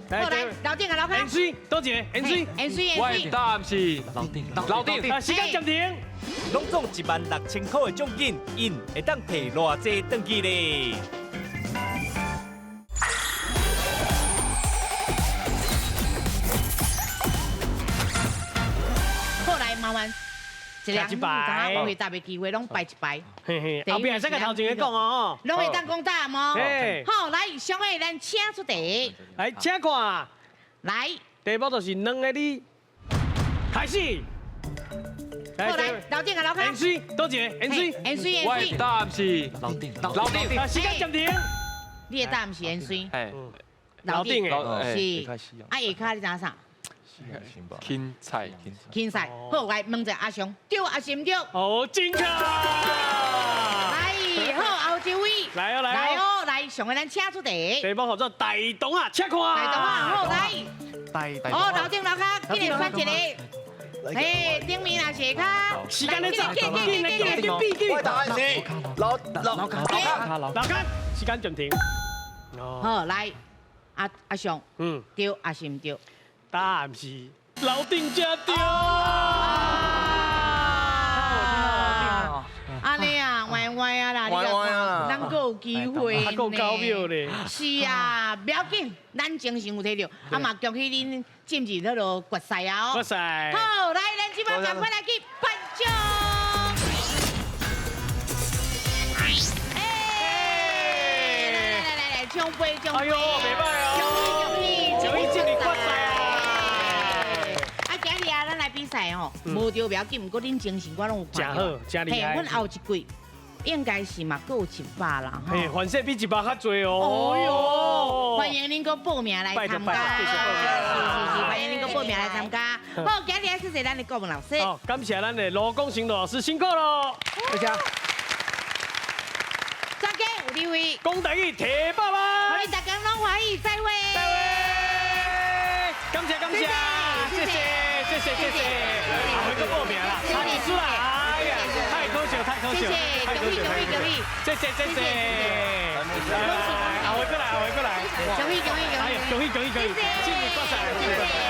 来，老顶啊，老卡。盐水，多一个盐水。盐水，盐我水。的答案是老顶，老顶。啊，时间暂停。拢总16000块的奖金，𪜶会当提偌济转去咧？好，来，麻烦。一个人有知影回答的机会，拢排一排。嘿嘿，后边会使共头前个讲哦。拢会当讲答案哦。好，来，上个咱请出题。来，请看。来。题目就是两个字，开始。好，来，老顶啊，老卡。盐水，多一个盐水。盐水，盐我水的。答案是老顶，老顶。啊，时间暂停。你的答案是盐水。哎，老顶的。是。啊，下跤你知影啥？芹菜，芹菜。好，来问一下阿雄，对还是毋对？好，正确。来，好，后一位。来哦，来来哦，来，上个咱请出题。题目号做大同啊，请看。大同啊，好，来。大好，老顶老跤，今日选一个。嘿，顶面也是下跤。时间咧走，紧来紧来紧比紧。我答案是老老老卡老卡，时间暂停。好，来，阿阿雄，对还是毋对？答案是老顶才对。按呢啊，歪歪啊啦，你看，咱阁有机会呢。阁9秒咧。是啊，不要紧，咱精神有提著，啊嘛恭喜恁进入那个决赛啊！决赛。好，来，咱这摆赶快来去颁奖。哎，来来来来，奖杯奖杯。哎呦，袂歹哦。恭喜恭喜，恭喜进入决赛啊！啊，今日啊，咱来比赛吼，无对不要紧，毋过恁精神我拢有看真好，真厉害。阮后一季应该是嘛，阁有100啦吼。嘿，反正比100较济哦。哦哟，欢迎恁阁报名来参加。是是是，欢迎恁阁报名来参加。好，今日谢谢咱的顾问老师。好，感谢咱的罗广成罗老师辛苦咯。谢谢。专家有智慧，讲台语提百万。欢迎大家拢欢喜，再会。再会。感谢感谢，谢谢谢谢谢谢。下回阁报名啦，差一输啦，哎呀，太可惜太可惜，太可惜恭喜恭喜，谢谢谢谢。下回阁来，下回阁来。恭喜恭喜恭喜，恭喜恭喜恭喜，进入决赛，进入决赛。